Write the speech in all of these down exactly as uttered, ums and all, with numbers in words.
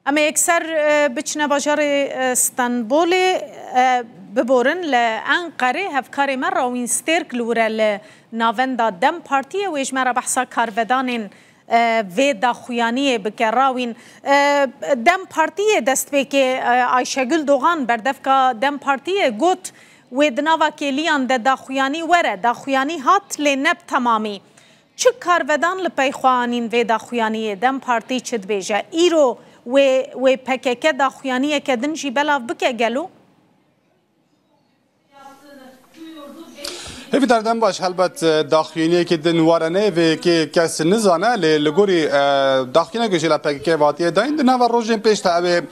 Em ê yekser e, biçine bajarê e, Stenbolê, e, biborin li Enqerê hevkarê me Rawîn Stêrk li wir e li navenda DEM Partiyê, wê ji me re behsa karvedanên e, vê daxuyaniyê bike. Rawîn, e, DEM Partiyê destpêkê e, Ayşegül Doğan, berdevka DEM Partiyê got, wê di nava kêliyan de daxuyanî were, daxuyanî hat lê ne bi temamî. Çi karvedan li pey xwe anîn vê daxuyaniyê? DEM Partî çi dibêje? Îro wê, wê P K K daxuyaniyeke din jî belav bike gelo? Hêvîdar, dem baş. Helbet, e, daxuyaniyekê din were ne, vê yekê kes nizane, lê li gorî, e, daxuyaniyeke jê la P K K ve hatiye dayîn, di nava rojên pêş de ew ê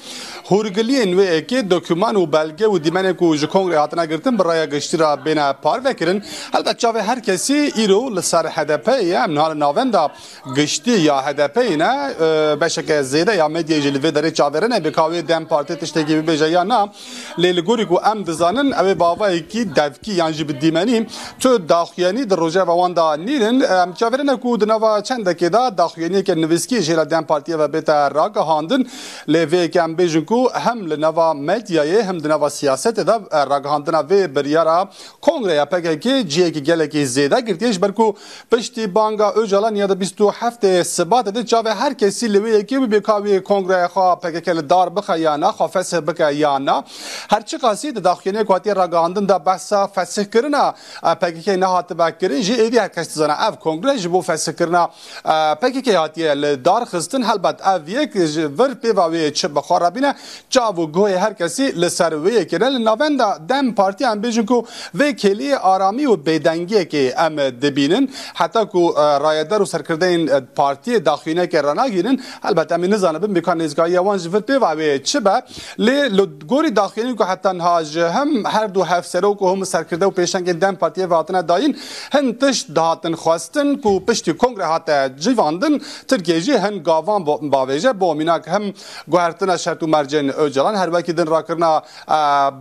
hûrgiliyên wê yekê, dokûman û belge û dîmenê ku ji kongrê hatine girtin, bi raya giştî re bêne parvekirin. Helbet çavê her kesî îro li ser H D P ye. Em niha li navenda giştî ya H D P'ê ne, e, beşeke zêde ya medyayê jî li vê derê çavêrine, bê ka wê DEM Partî tiştekî bibêje ya na. Lê li gorî ku em dizanin, ew ê bi avayekî devkî yan jî bi dîmenî tu daxuyanî di rojeva wan de nînin. Em çavêrine ku di nava çendekê de daxuyaniyeke nivîskî jê re DEM Partiyê ve bête ragihandin. Lê vê yekê em bêjin ku hem li nava medyayê hem di nava siyasetê de, e, ragihandina vê biryara kongreya P K K cihekî gelekî zêde girtiye, ji ber ku piştî banga Ocalan ya di bîst û heftê Sibatê de çavê her kesî li wê yekê bû, bê ka wê kongreya xwe P K K li dar bixe ya na, xwe fesih bike ya na. Her çiqasî di daxuyaniyê ku hatiye ragihandin de behsa fesihkirina, e, P K K nehatibe kirin, jî êdî her kes dizane ev kongre ji bo fesihkirina, e, P K K hatiye li dar xistin. Helbet ev yek ji vir pêva wê çi bi xwe re bîne, çav û guhê her kesî li ser wê yekê ne. Li navenda DEM Partî em bêjin ku vê kêliyê aramî û bêdengiyekê em dibînin. Heta ku, e, rayeder û serkirdeyên, e, partiyê daxuyaniyeke ranagihînin, helbet em ê nizanibin bê ka nêzîkayiya wan ji vir pêva wê çi be. Lê li gorî daxuyaniyên ku heta niha ji hem her du hevserok û hem serkirde û pêşengên DEM Partiyê ve hatine dayîn, hin tişt dihatin xwestin ku piştî kongre hate civandin, Tirkiye jî hin gavan bo-, bavêje, bo mînak hem guhertina şert û mercên Ocalan, her wekî din rakirina, e,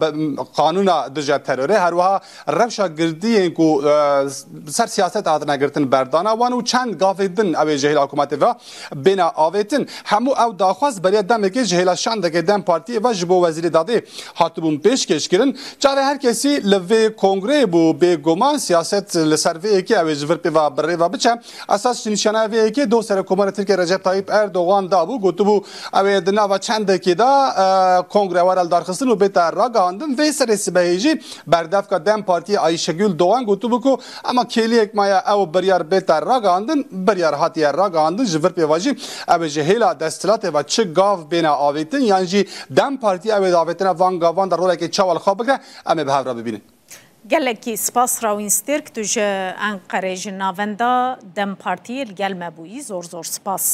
be-, qanûna dije terorê, her wiha rewşa girdiyên ku, e, ser siyaset hatine girtin berdana wan û çend gavê din ew ê ji hêla hikûmetê ve bêne avêtin. Hemû ew daxwaz beriya demekê ji hêla şandekê DEM Partiyê ve ji bo Wezîrê Dadê hatibûn pêşkêş kirin. Çavê her kesî li vê kongreyê bû, bêguman siyaset li ser vê yekê ew ê ji vir pêva bi rê ve biçe. Esas ji nîşanaya vê yekê doh Serokkomarê Tirkiye Recep Tayyip Erdogan dabû, gotibû, ew ê di nava çendekê de, e, kongre were li darxistin û bête ragihandin. Vê serê sibehê jî berdevka DEM Partiyê Ayşegül Doğan gotibû ku ema kêliyek maye ew biryar bête ragihandin, biryar hatiye ragihandin, ji vir pêva jî ew ê ji hêla desthilatê ve çi gav bêne avêtin yan jî DEM Partî ew ê di avêtina van gavan de rolekê çawa li xwe bigre, em ê bi hev re bibînin. Gelekî spas Rawîn Stêrk, tu ji Enqerê ji navenda DEM Partiyê li gel me bûyî. Zor zor spas.